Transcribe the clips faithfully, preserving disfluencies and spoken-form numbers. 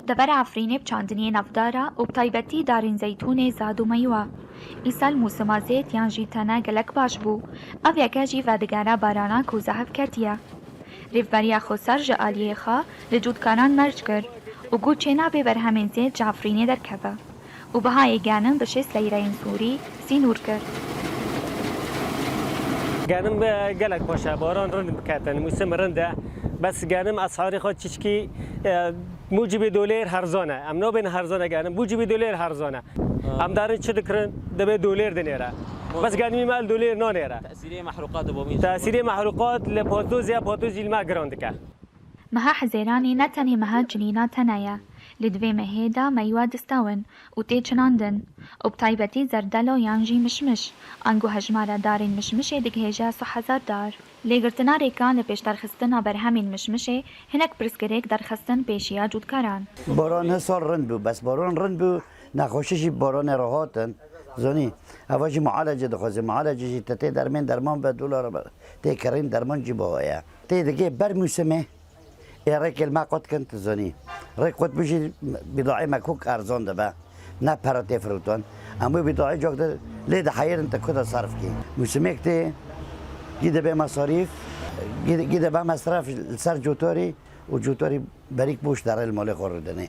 Devera Efrînê bi çandiniyê navdar e û bi taybetî darên zeytûnê, zad û meywe. Îsal mûsima zêd yan jî tene gelek baş bû. Ev yeke jî vedigere barana ku zehf ketiye. Rêvberiya Xweser ji aliyê xwe li cûtkaran merc kir û got çênabe berhemên zêd ji Efrînê derkeve û bihayê genim bi şêst leyreyên Sûrî sînor kir. Genim, e, gelek xweş e, baran rind biketin, mûsim rind e. Bes genim esarê xwe çiçkî, e, mûcibê dolêr herzan e. Em nabên herzan e genim, mûcibê dolêr herzan e. Em darin çi dikirin, dibê dolêr dinêre. Bes genimî me li dolêr nanêre. Tesîrê mehrûqat bo min. Tesîrê mehrûqat li pazdozê ya pazdozî li me giran dike. Meha Hezêranê ne tenê meha cinîna tene ye. Li di vê mehê de meywe distewin û tê çinandin û bi taybetî zerdelo yan jî mişmiş, ango hejmara darên mişmişê digihêje sih hezar dar. Lêgirtina rêkan li pêşderxistina berhemên mişmişê hinek pirsgirêk derxistin pêşiya cûtkaran. Baran hi sal rind bû, bes baran rind bû, nexweşî jî bi baranê re hatin. Zanî, eva jî mualece dixwaze. Mualece jî te tê dermên derman be dolar be, tê kirîn derman jî biha ye. Tê digê ber mûsimê ê rêkê li me qut kin, tu zanî. Rêk qut bû jî bîdaê me kok erzan dibe. Ne pere tê firotin. Em wê bîdaê cok de lê diheyîrin, te ku de serf kî. Mûsimêk tê, gî dibe mesarîf, gî, gî dibe mesref li ser cotarî û cotarî berîk boş derê li malê xwe rûdinê.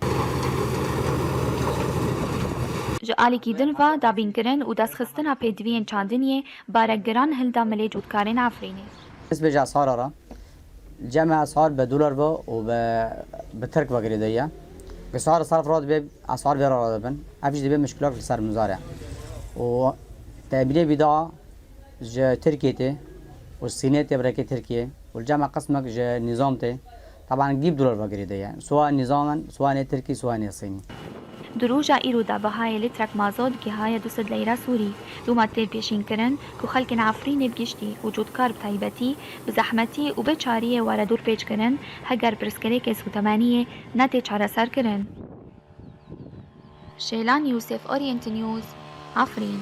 Ji alîkî din ve dabînkirin û destxistina pêdiviyên çandiniyê barek giran hilda milê cûtkarên Efrînê. Dest bêje esara re. Cem esar bi dolar ve û bi, bi tirk ve girêdayî ye. Esar serf re dibe, esar vê re radibin. Ev jî dibe muşkilek li ser mizar e. Û temînê bîda ji Tirkiyê tê û Sînê tê bi rêkê Tirkiyê û li cem qismek ji nîzam tê. Teban gî bi dolar ve girêdayî ye. Siwa nîzam in, siwa nê Tirkî, siwa nê Sînî. Di roja îro de bihayê lîtrek mazot gihaye du sed leyra Sûrî. Dûma tê pêşînkirin ku xelkên Efrînê bi giştî û cotkar bi taybetî bi zehmetî û bê çariyê were dorpêçkirin, heger pirsgirêkê sotemeniyê netê çareserkirin. Şêlan Yûsif, Orient News, Efrîn.